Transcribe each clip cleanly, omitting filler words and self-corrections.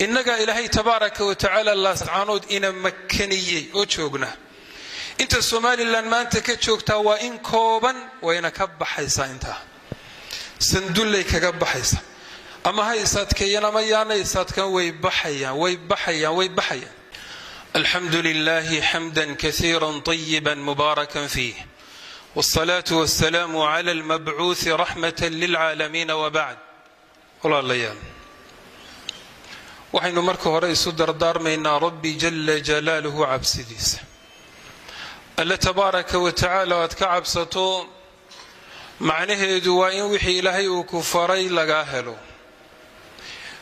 Innagaa Ilaahay tabaaraka wa tacaala Laascaanood ina makaniyey oo joogna. Inta Somalilan maanta ka joogtaa waa in kooban, wayna ka baxaysaa, intaa sandullay kaga baxaysa. Ama ha is adkeeyaan ama yaana is adkaan, way baxayaan, way baxayaan, way baxayaan. Alxamdu lilahi xamda kasiira طayiba mubaarakan fiih, wاsalaatu wasalaamu cla almabcuuhi raxmata lilcaalamiin, wabacd. Walaalayaal, waxaynu marka hore isu dardaarmaynaa Rabbi jala jalaaluhu cabsidiisa. Alle tabaaraka wa tacaala aad ka cabsato macnaheedu waa in wixii Ilaahay uu ku faray lagaa helo,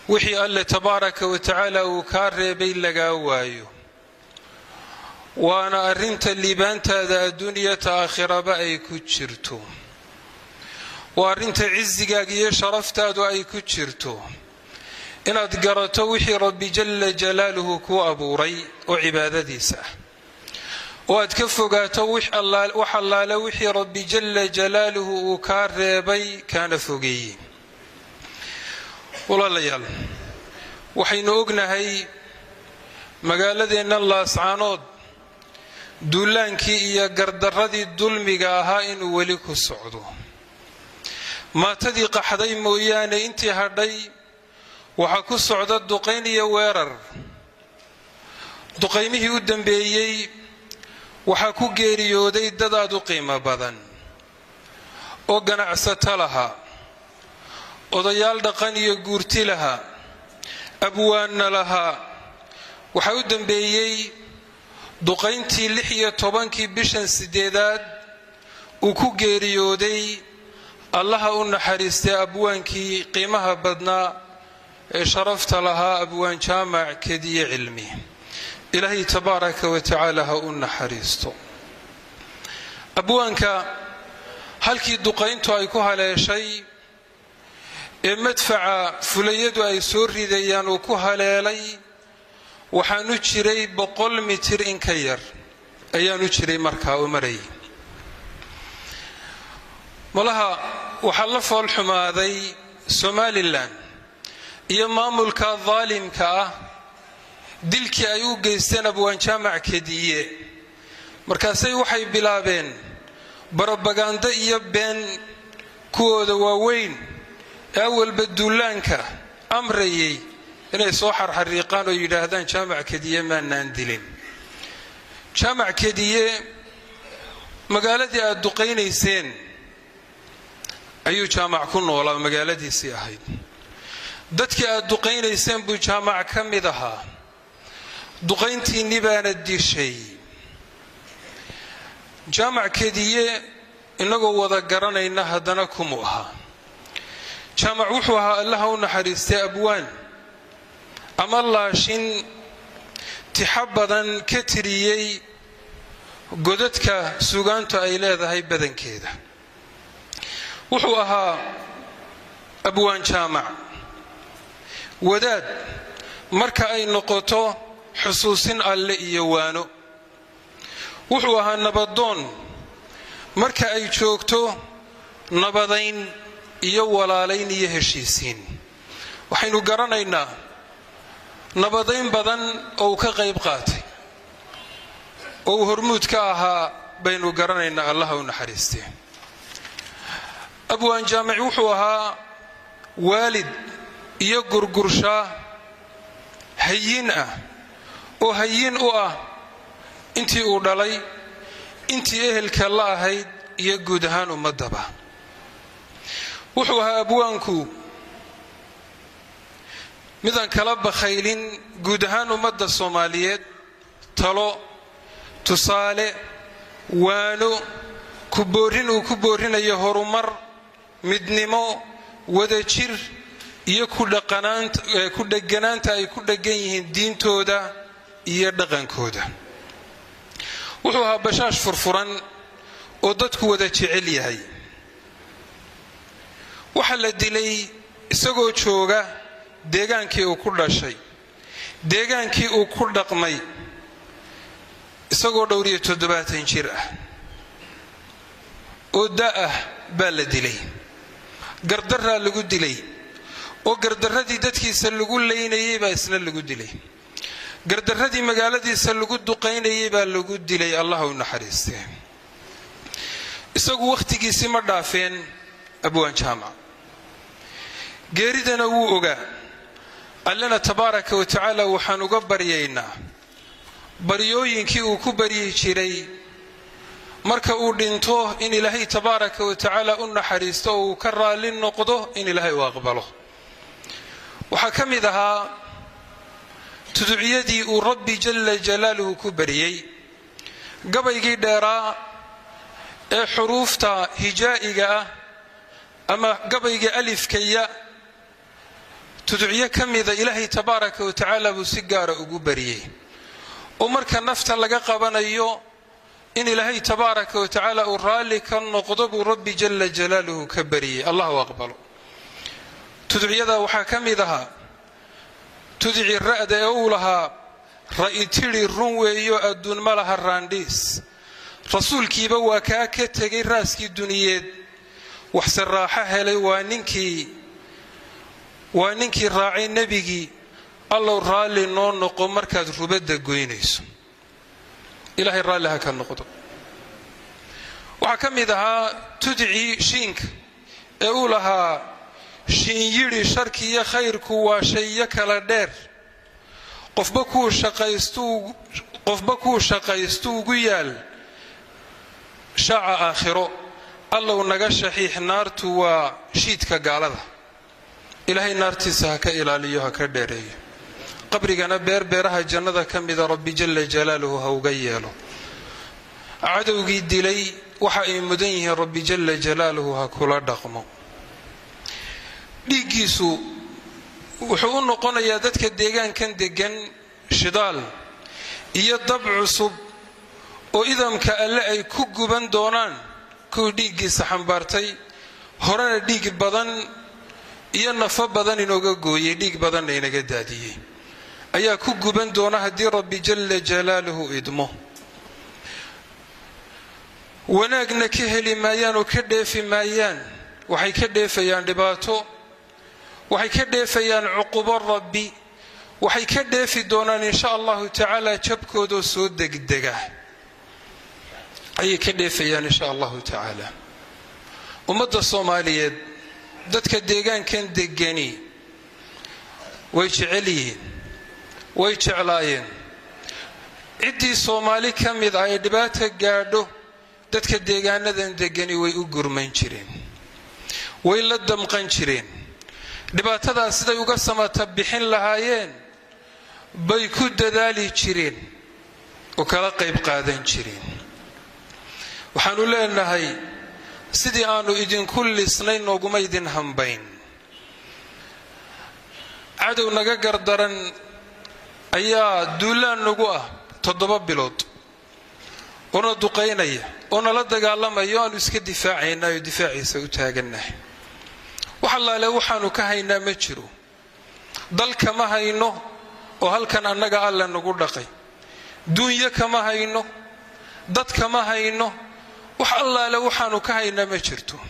wixii Alle tabaaraka wa tacaala uu kaa reebay lagaa waayo. Waana arrinta liibaantaada adduunyata aakhiraba ay ku jirto, waa arrinta cisigaaga iyo sharaftaadu ay ku jirto, inaad garato wixii Rabbi jala jalaaluhu kuu abuuray oo cibaadadiisa ah, oo aad ka fogaato wax allaale wixii Rabbi jala jalaaluhu uu kaa reebay kaana fogeeyey. Walaalayaal, waxaynu ognahay magaaladeenna Laascaanood duulaankii iyo gardarradii dulmiga ahaa inuu weli ku socdo. Maatadii qaxday mooyaane, intii hadhay waxaa ku socda duqayn iyo weerar. Duqaymihii u dambeeyey waxaa ku geeriyooday dad aad u qiimo badan oo ganacsato lahaa, odayaal dhaqan iyo guurti lahaa, abwaanna lahaa. Waxaa u dambeeyey duqayntii 16-kii bishan sideedaad uu ku geeriyooday, Allaha u naxariistay, abwaankii qiimaha badnaa ee sharafta lahaa, Abwaan Jaamac Kediye Cilmi. Ilaahay tabaaraka wa tacaala ha u naxariisto. Abwaanka halkii duqayntu ay ku haleeshay ee madfaca fulayadu ay soo ridayaan uu ku haleelay, waxaanu jiray 100 mitir in ka yar ayaanu jiray markaa u marayay. Malaha waxaa la fool xumaaday Somalilan iyo maamulka daalimka ah dilkii ay u geysteen Abwaan Jaamac Kediye. Markaasay waxay bilaabeen barobagando iyo been. Kuwooda waaweyn ee awalba duulaanka amrayay inay soo xarxariiqaan oo yidhaahdaan Jaamac Kediye maanaan dilin. Jaamac Kediye magaaladii aada duqaynayseen ayuu Jaamac ku noolaa, magaaladiisii ahayd. Dadkii aada duqaynayseen buu Jaamac ka mid ahaa. Duqayntiinni baana dishay. Jaamac Kediye inagoo wada garanayna haddana kumu ahaa. Jaamac wuxuu ahaa, Allaha u naxariistay, abwaan ama laashin tixo badan ka tiriyey godadka sugaantu ay leedahay badankeeda. Wuxuu ahaa Abwaan Jaamac wadaad marka ay noqoto xusuusin Alle iyo waano. Wuxuu ahaa nabadoon marka ay joogto nabadayn iyo walaalayn iyo heshiisiin. Waxaynu garanaynaa nabadayn badan oo uu ka qayb qaatay oo uu hormuud ka ahaa baynu garanaynaa, Allaha u naxariistee. Abwaan Jaamic wuxuu ahaa waalid iyo gurgurshaa hayin ah oo hayin u ah intii uu dhalay, intii ehelka la ahayd iyo guud ahaan ummaddaba. Wuxuu ahaa abwaanku midaan kala bakhaylin guud ahaan ummadda Soomaaliyeed talo, tusaale, waano, ku boorrin uu ku boorrinayo horumar, midnimo, wadajir iyo ku dheganaanta ay ku dheggan yihiin diintooda iyo dhaqankooda. Wuxuu ahaa bashaash furfuran oo dadku wada jecel yahay. Waxaa la dilay isagoo jooga deegaankii uu ku dhashay, deegaankii uu ku dhaqmay, isagoo dhowr iyo 70 jir ah oo da ah baa la dilay. Gardaraa lagu dilay. Oo gardarradii dadkiisa lagu leynayey baa isna lagu dilay, gardarradii magaaladiisa lagu duqaynayey baa lagu dilay. Allah u naxariistee. Isagu wakhtigiisii ma dhaafeen Abwaan Jaamac, geeridana wuu ogaa. Allena tabaaraka wa tacaala waxaan uga baryaynaa baryooyinkii uu ku baryi jiray marka uu dhinto in Ilaahay tabaaraka wa tacaala u naxariisto oo uu ka raalli noqdo, in Ilaahay u aqbalo. Waxaa ka mid ahaa tuduciyadii uu Rabbi jalla jalaaluhu ku baryey gabaygii dheeraa ee xuruufta hijaa'iga ah ama gabayga alifkaya. Tuducyo ka mida Ilaahay tabaaraka wa tacaala buu si gaara ugu bariyey, oo marka nafta laga qabanayo in Ilaahay tabaaraka wa tacaala uu raalli ka noqdo buu Rabbi jalla jalaaluhu ka bariyey. Allahu aqbalo. Tuducyada waxaa ka mid ahaa tudicii ra'da ee uu lahaa: "Ra'itidhi run weeyo, adduun ma laha raandhiis, rasuulkiiba waa kaa ka tegay raaskii duniyeed, waxse raaxo helay waa ninkii raacay nebigii. Allow raalli noo noqo markaad rubadda goynayso." Ilaahay raalli ha ka noqdo. Waxaa ka mid ahaa tudicii shiinka ee uu lahaa: "Shiin yidhi sharki iyo khayrku waa shayo kala dheer, qofba kuu shaqaystu ugu yaal shaaca aakhiro, Allow naga shaxiix naartu waa shiidka gaalada." Ilaahay naartiisa ha ka ilaaliyo, ha ka dheereeyo. Qabrigana beer beeraha jannada ka mida Rabbi jalla jalaaluhu ha uga yeelo. Cadowgii dilay waxa ay mudan yihiin Rabbi jalla jalaaluhu ha kula dhaqmo. Dhiiggiisu wuxuu u noqonayaa dadka deegaankan degan shidaal iyo dab cusub oo idamka Alle ay ku guban doonaan kuwii dhiiggiisa xambaartay, horena dhiig badan iyo nafo badan inooga gooyey, dhiig badanna inaga daadiyey ayaa ku guban doona haddii Rabbi jalla jalaaluhu idmo. Wanaagna ka heli maayaan oo ka dheefi maayaan. Waxay ka dheefayaan dhibaato, waxay ka dheefayaan cuqubo Rabbi, waxay ka dheefi doonaan insha Allahu tacaala jabkoodoo soo degdega ayay ka dheefayaan insha Allahu tacaala. Ummadda Soomaaliyeed, dadka deegaankan degani way jecel yihiin, way jeclaayeen. Ciddii Soomaali ka mid ah ee dhibaata gaadho, dadka deegaanadan degani way u gurman jireen, way la damqan jireen. Dhibaatadaas siday uga samata bixin lahaayeen bay ku dadaali jireen oo kala qayb qaadan jireen. Waxaanu leenahay, sidii aanu idinku lisnay nooguma idin hambayn. Cadow naga gardaran ayaa duulaan nagu ah 7 bilood, oona duqaynaya oo nala dagaalamaya, o aanu iska difaacaynaa oo difaaciisa u taagannahay. Wax allaale waxaanu ka haynaa ma jiro. Dal kama hayno oo halkan annaga Alle nagu dhaqay. Duunyo kama hayno, dad kama hayno. Wax allaale waxaanu ka haynaa ma jirto.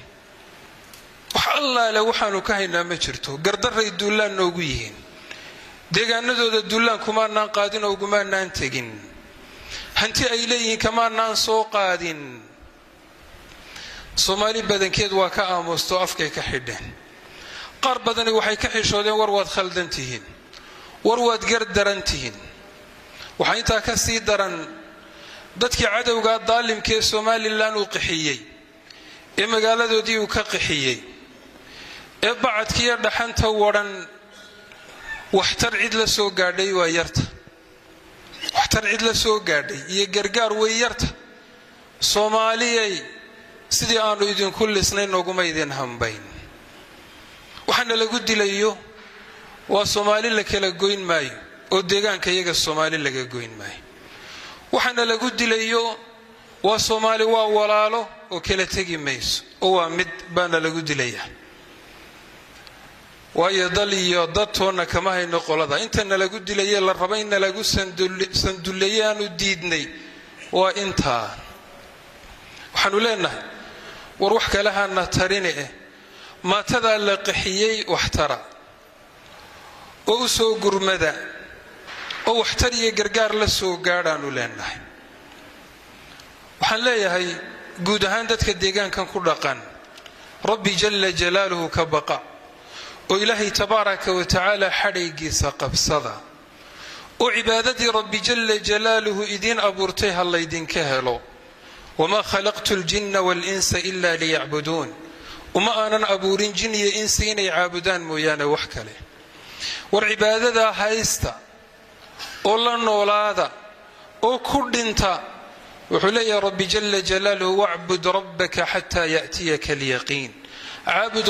Wax allaale waxaanu ka haynaa ma jirto. Gardaray duulaan noogu yihiin. Deegaanadooda duulaan kumaanaan qaadin oo ugumaanaan tegin. Hanti ay leeyihiin kamaanaan soo qaadin. Soomaali badankeed waa ka aamusto, afkay ka xidheen. Qaar badani waxay ka xishoodeen: "War waad khaldan tihiin, war waad gardaran tihiin." Waxaa intaa ka sii daran dadkii cadowgaa daalimka ee Somaliland uu qixiyey, ee magaaladoodii uu ka qixiyey, ee bacadkiiyo dhaxanta wadhan. Waxtar cid la soo gaadhay waa yarta. Waxtar cid la soo gaadhay iyo gargaar way yarta. Soomaaliyay, sidii aanu idinku lisnay nooguma idin hambayn. Waxaana lagu dilayo waa Soomaali la kala goyn maayo oo deegaanka iyaga Soomaali laga goyn maayo. Waxaana lagu dilayo waa Soomaali, waa walaalo oo kala tegi mayso oo waa mid baana lagu dilayaa. Waayo, dal iyo dad toonna kama hayno qolada. Intana lagu dilaye la raba in nalagu sandulleeye aanu diidnay waa intaa. Waxaanu leenahay, war wax kale hana tarini eh, maatadaa la qaxiyey waxtara. oo u soo gurmada oo waxtar iyo gargaar la soo gaadhaanu leenahay. Waxaan leeyahay guud ahaan dadka deegaankan ku dhaqan, Rabbi jalla jalaaluhu ka baqa oo Ilaahay tabaaraka wa tacaala xadhaygiisa qabsada, oo cibaadadii Rabbi jalla jalaaluhu idiin abuurtay ha laydinka helo. Wamaa khalaqtu ljinna waalinsa ila liyacbuduun, uma aanan abuurin jin iyo insi inay caabudaan mooyaane wax kale. War cibaadadaa haysta oo la noolaada oo ku dhinta. Wuxuu leeyahay Rabbi jalla jalaaluhu: wacbud rabbaka xataa ya'tiyaka alyaqiin. Caabud.